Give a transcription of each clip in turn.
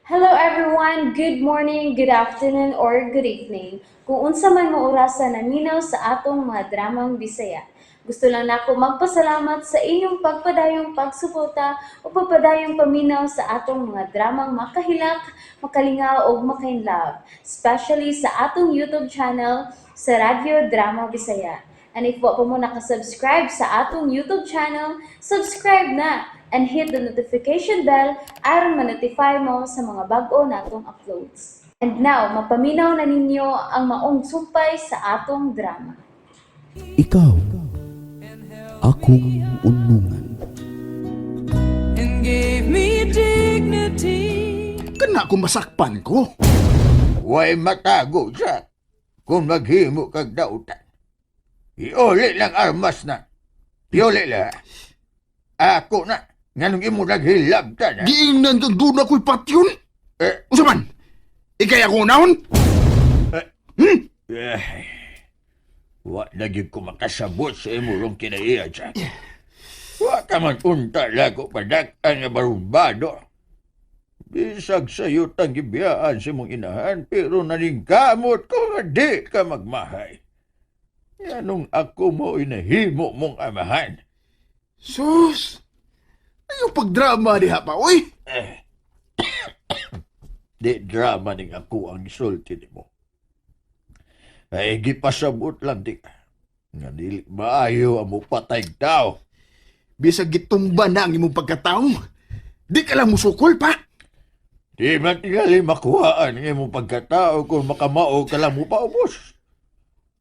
Hello everyone! Good morning, good afternoon, or good evening. Kung unsa man mo orasa naminaw sa atong mga dramang Bisaya. Gusto lang nako magpasalamat sa inyong pagpadayong pagsuporta o pagpadayong paminaw sa atong mga dramang makahilak, makalingaw ug makainlove, especially sa atong YouTube channel sa Radyo Drama Bisaya. And if wa pa mo nakasubscribe sa atong YouTube channel, subscribe na and hit the notification bell aron ma-notify mo sa mga bag-o natong uploads. And now, mapaminaw na ninyo ang maong sumpay sa atong drama. Ikaw, akong unungan. And gave me dignity. Kana kung masakpan ko. Way matago siya kung maghimo kag dautan. Iuli lang armas na. Iuli lang. Ako na. Nganong imo naghilabtan, ha? Giingnan kag doon ako'y patyon. Eh, Usa man, ikay ako unahon? Eh, wa na gyud ko makasabot sa imo rong kinaiya, Jack. Wa ka man unta lago padak-an nga barumbado. Bisag sayo tang gibiyaan sa imong inahan, pero naningkamot ko nga di ka magmahay. Nganong ako mo inahimo mong amahan? Sus! Ayaw pagdrama diha pa, uy! Di drama ning ako ang gisulti nimo. Ay, gipasabot lang di ka nga dili maayo ang mupatay tao. Bisag gitumba na ang imong pagkatao. Di ka lang musukol pa. Di man tingali makuhaan ang imong pagkatao kung makamao ka lang mo paubos.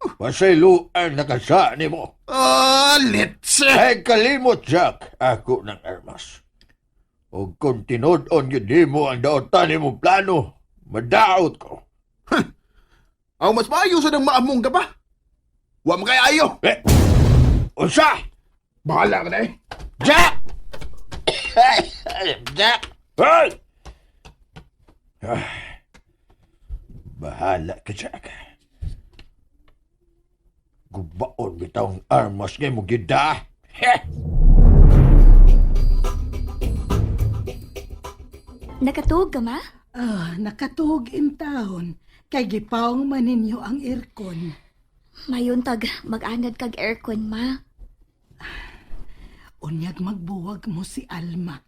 Pasayloan na ka sa nimo. Ah, let's! Ay kalimot, Jack, ako ng armas. O kung tinud-on yun nimo ang daotan nimong plano, madaot ko. Aw, mas maayo sa nang maamong ka pa. Wa man kay ayo. Eh, unsa? Bahala ka na eh. Jack! Jack! Hey! Ah, bahala ka, Jack. Gubaon bitaw ang armas ngay mo gida. Heh! Nakatuog ka, ma? Ah, nakatuog in taon kay gipawng man ninyo ang aircon. Mayuntag mag-anad kag aircon, ma. Unyag magbuwag mo si Alma.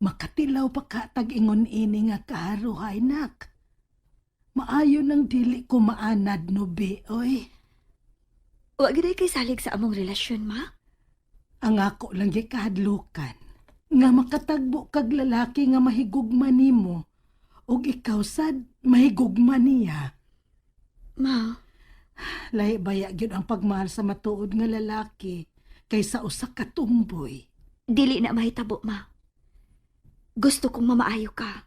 Makatilaw pa ka tag-ingon ini nga kaharuhay nak. Maayo nang dili ko maanad no be, oy. Wa gid kay salig sa among relasyon, ma. Ang ako lang gikahadlukan nga makatagbo kag lalaki nga mahigugma nimo ug ikaw sad mahigugma niya. Ma, Lahi baya gyud ang pagmahal sa matuod nga lalaki kaysa usa ka tumboy. Dili na mahitabo, ma. Gusto kong mamaayo ka.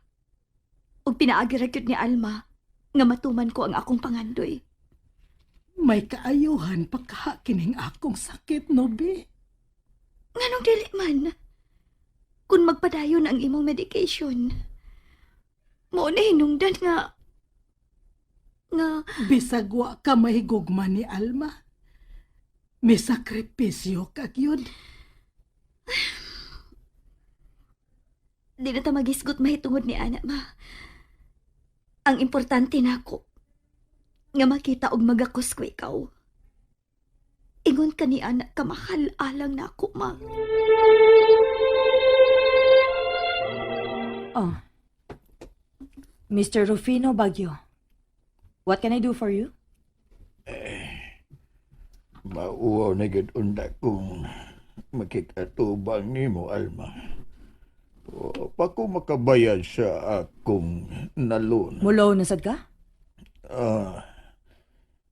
Ug pinaagi ra gyud ni Alma nga matuman ko ang akong pangandoy. May kaayuhan pa kaha kining akong sakit, no, be? Nganong dili man? Kung magpadayon ang imong medication, mao na hinungdan nga Bisag wa ka mahigugma ni Alma. May sakripisyo ka gyud. Di na ta magisgot mahitungod ni ana, ma. Ang importante nako nga makita og magakos ko ikaw. Ingon ka ni ana kamahal alang nako, ma. Oh. Mr. Rufino Baguio. What can I do for you? Mauwaw na gid unda kung makikatubang nimo, Alma. O, pa ko makabayad sa akong na-loan. Mo-loan na sad ka? Ah,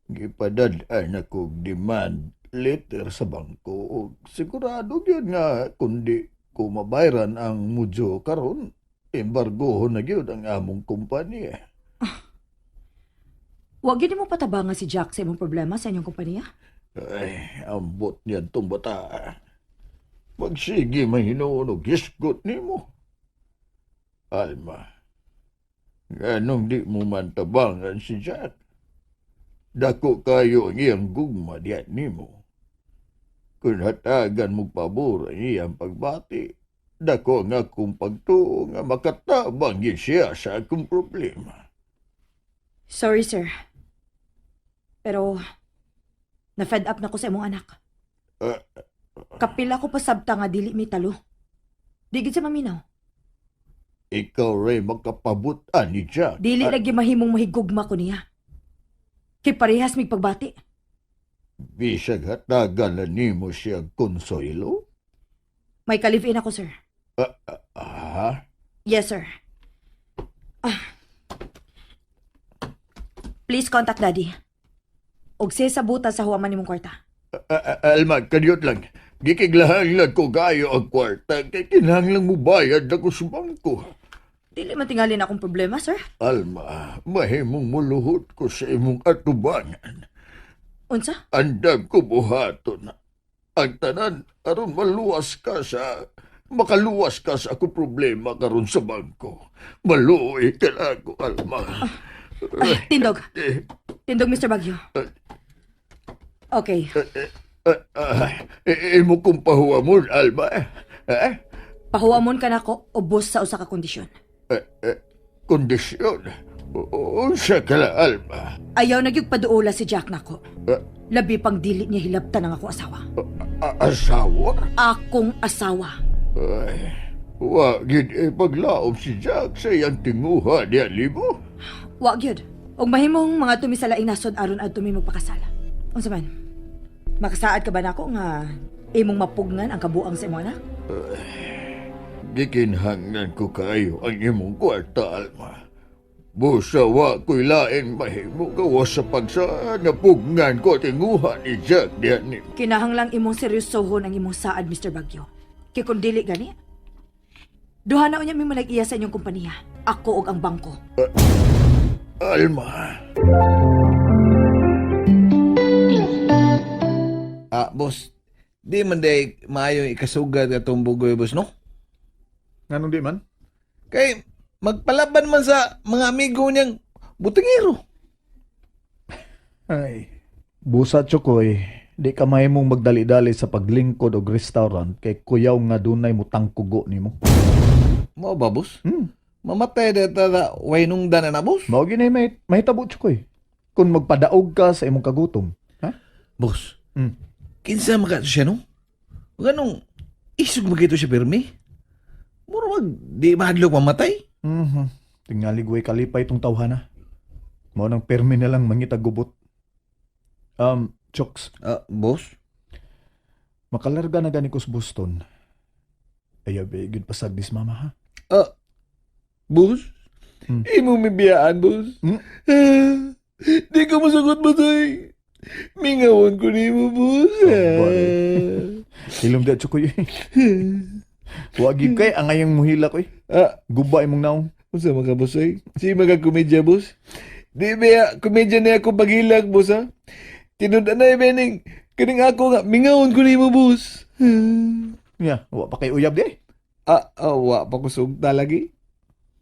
gipadad-an ako og demand letter sa bangko ug sigurado gyud nga kundi ko mabayran ang mudyo karon, embargohon na gyud ang among kumpanya. Wa gyud mo patabangan si Jack sa imong problema sa inyong kompanya? Ay, ambot niya tong bata. Magsige man hinuon og hisgot nimo. Alma, nganong di mo man tabangan si Jack? Dako kayo ang iyang gugma diyan nimo. Kung hatagan mo pabor ang iyang pagbati, Dako nga akong pagtuo nga makatabang gid siya sa akong problema. Sorry, sir. Pero, na-fed up na ko sa imong anak. Ah. Kapila ko pasabta nga dili mi talo. Di gid siya maminaw. Ikaw ray makapabutan ni Jack. Dili At lagi mahimong mahigugma ko niya. Kay parehas mig pagbati. Bisag hatagan na nimo siya konsuelo? May ka-live-in ako, sir. Ah, Yes, sir. Ah. Please contact Daddy. Og siya sabutan sa huwaman nimong kwarta. Alma, kanyot lang. Gikiglahanglan ko gayo ang kwarta kay kinahanglan mo bayad ako sa bangko. Dili man tingali na akong problema, sir. Alma, mahimong muluhot ko sa imong atubangan. Unsa? Andam ko buhaton. Ang tanan, aron maluwas ka sa makaluwas ka sa akong problema karon sa bangko. Maluoy ka na ako, Alma. Ay, tindog. Eh, Tindog, Mr. Bagyo. Okay. Imo kong pahuwamon, Alma. Eh? Pahuwamon ka nako ubos sa usa ka kondisyon. Kondisyon. Unsa ka na, Alma? Ayaw na gyud paduola si Jack nako. Eh? Labi pang dili niya hilabtan ang ako asawa. Asawa? Akong asawa. Ay, wa gid ipaglaom si Jack sa iyang tinguha niya libo. Wa gyud. Og mahimong mga tumi sa laing nasod aron adto mi magpakasal. Unsa man? Makasaad ka ba nako nga imong mapugnan ang kabuang sa imong anak? Gikinhanglan ko kayo ang imong kwarta, Alma. Busa wa ko'y lain mahimo gawas sa pagsaan na pugnan ko tinguha ni Jack diyan ni. Kinahanglang imong seryosohon ang imong saad, Mr. Bagyo. Kay kung dili gani, duha na unya mi manag-iya sa inyong kompanya. Ako og ang bangko. Alma. Ah, boss, di man day maayo ikasugad atong bugoy, boss, no? Nganong di man? Kay magpalaban man sa mga amigo niyang butingero. Ay, Busa Chokoy, di ka mahimong magdali-dali sa paglingkod og restaurant kay kuyaw nga dunay mutangkugo nimo. Mao ba, boss? Hmm. Mamatay na ta na way nungdan na na, boss. Mao gyud may mahitabo Chokoy. Kung magpadaog ka sa imong kagutom, ha? Boss, kinsa man ka siya, no? Ganong isog magito siya pirmi? Mura mag di mahadlok mamatay? Mhm. Tingali guway kalipay itong tawhana. Mao nang permi na lang mangitag gubot. Choks, Ah, boss? makalarga na gani ko sa Boston. Ayaw, be, gyud pasagdis mama ha. Ah, boss? Imo mibiyaan, boss? Ah, di ko masagot, boss, ay. Mingawon ko nimo, boss. Oh, Ilom di Chokoy. Wa gyud kay ang ayang muhila ko eh. Ah, Guba imong naong. unsa man ka, boss, ay? Si mga komedya, boss? Di ba, komedya na ako paghilag, boss, ha? Tinud na, bening. Kaning ako nga, mingawon ko nimo, boss. Ya, wa pa kay uyab di ay. Ah, ah, wa pa ko sugta lagi.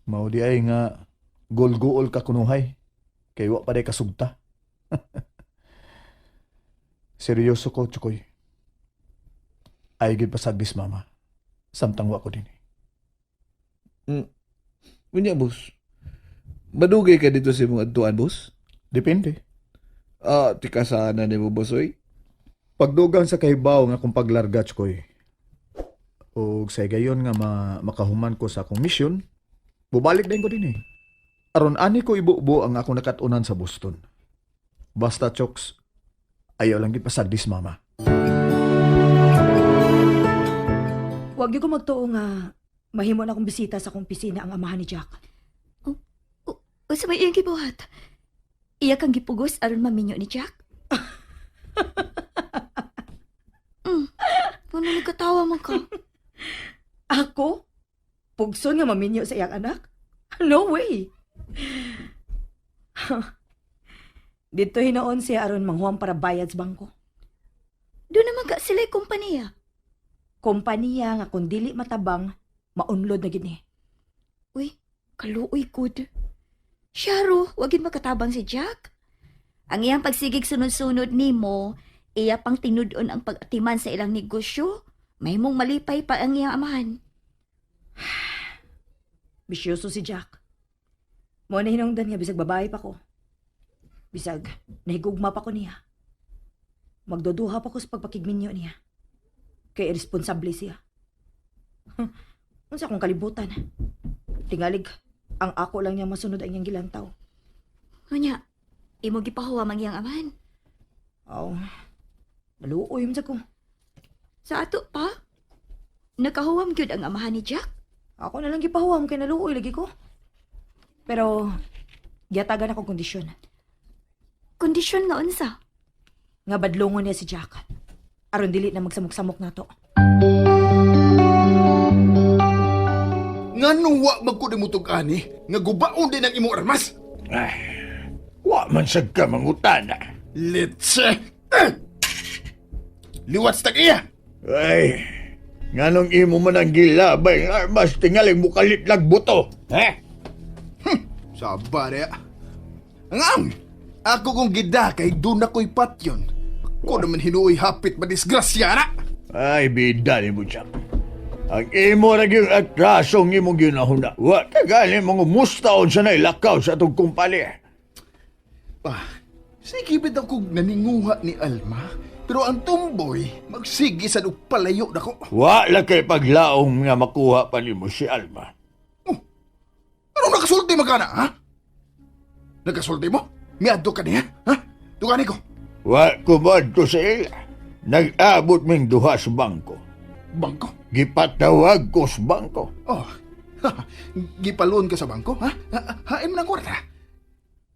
Mao di ay nga gol-gool ka kunuhay. Kay wa pa day kasugta. Seryoso ko, Chukoy. Ay gid pasagdis mama. Samtang wa ko din. Unya, boss. Madugay ka dito sa imong adtuan, boss? Depende. Ah, tika sana nimo, boss, oy. Pagdugang sa kahibaw nga akong paglarga, Chukoy. Og sa higayon nga makahuman ko sa akong misyon, bubalik din ko din eh. Aron ani ko ibubo ang akong nakatunan sa Boston. Basta, Choks, ayaw lang gid pasagdis mama. Wag gyud ko magtuo nga mahimo na akong bisita sa akong pisina ang amahan ni Jack. Unsa may iyang gibuhat? Iya kang gipugos aron maminyo ni Jack? Ano nagkatawa man ka? Ako? Pugson nga maminyo sa iyang anak? No way! Dito hinoon siya aron manghuam para bayad sa bangko. Doon naman ka sila'y kompanya. Kompanya nga kung dili matabang, maunlod na gid ni. Uy, kaluoy good. Sharo, wagin makatabang si Jack. Ang iyang pagsigig sunod-sunod nimo, iya pang tinud-on ang pag-atiman sa ilang negosyo. May mong malipay pa ang iyang amahan. Bisyoso si Jack. Mo na hinungdan nga bisag babae pa ko. Bisag nahigugma pa ko niya. Magduduha pa ko sa pagpakigminyo niya. Kay irresponsable siya. Unsa akong kalibutan. Tingalig, ang ako lang niya masunod ang iyang gilantaw. Unya, imo gipahuwam ang iyang amahan. Aw, naluoy man sa ko. Sa ato pa, nakahuwam gyud ang amahan ni Jack. Ako na lang gipahuwam kay naluoy lagi ko. Pero, giyatagan ako kondisyon. Kondisyon nga unsa? Nga badlongon niya si Jack. Aron dili na magsamok-samok nato. Nganong wa magkudi mo ani nga gubaon din ang imong armas? Ay, wa man sad ka mangutana. Litse! Eh! Liwat sa tag-iya! Ay, nganong imo man ang gilabay ng armas tingaling mukalit lag buto. Ha? Saba niya. Ang ang! Ako kong gida kay doon ako'y patyon. Ako naman hinuoy hapit madisgrasya na! Ay, bida ni mo, Jack. Ang imo ra gyud atrasong imong ginahuna. Wa ka gani mga mustaon sa nailakaw sa atong kumpanya. Ah, sige bitaw kong naninguha ni Alma, pero ang tumboy, magsige sa og palayo nako. Wa la kay paglaom nga makuha pa nimo si Alma. Ano nakasulti magkana, ha? Nakasulti mo? Miadto ka niya, ha? Tugani ko. Wa ko moadto sa ila. Nag-abot ming duha sa bangko. Bangko? Gipatawag ko sa bangko. Oh, gipalon ka sa bangko, ha? Hain mo ng kwarta.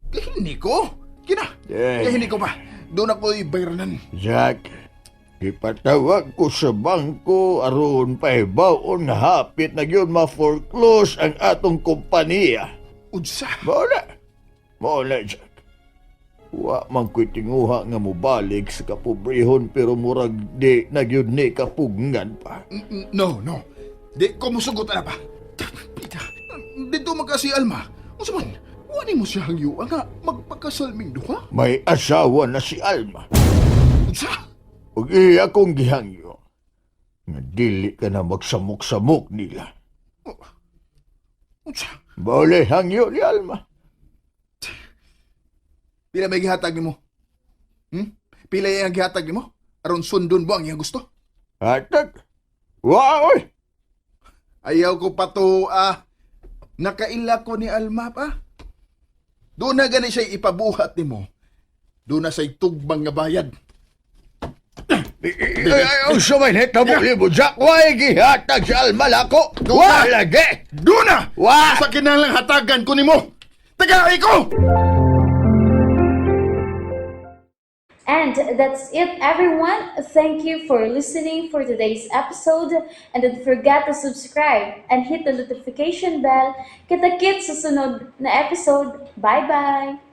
Kahini ko. Kina. Eh. Kahini ko pa. Doon ako'y bayranan. Jack, gipatawag ko sa bangko aron pahibaw-on nga hapit na gyud ma-foreclose ang atong kompanya. Unsa? Mao na. Mao na, Jack. Wa man ko'y tinguha nga mobalik sa kapobrehon pero murag di na gyud ni kapugnan pa. No, no. Di ko musugot na pa. Pita, dito magka si Alma. Unsa man? Wani mo siya hangyuan nga magpakasal ming duha? May asawa na si Alma. Unsa? Ug iya kong gihangyo nga dili ka na magsamok-samok nila. Unsa? Baulay hangyo ni Alma. Pila may gihatag nimo? Pila ang gihatag nimo? Aron sundon mo ang iyang gusto? Hatag. Wa oy. Ayaw ko pa to, ah. Nakaila ko ni Alma pa. Doon na gani siya ipabuhat nimo. Doon na siya'y tugbang nga bayad. Ay, ay, ang sumay nito mo mo, Jack. Why gihatag si Alma lako? Wa lagi. Doon na! Wa! Sa kinahanglang hatagan ko nimo. Tagay ko! And that's it, everyone. Thank you for listening for today's episode. And don't forget to subscribe and hit the notification bell. Kita-kits sa sunod na episode. Bye-bye!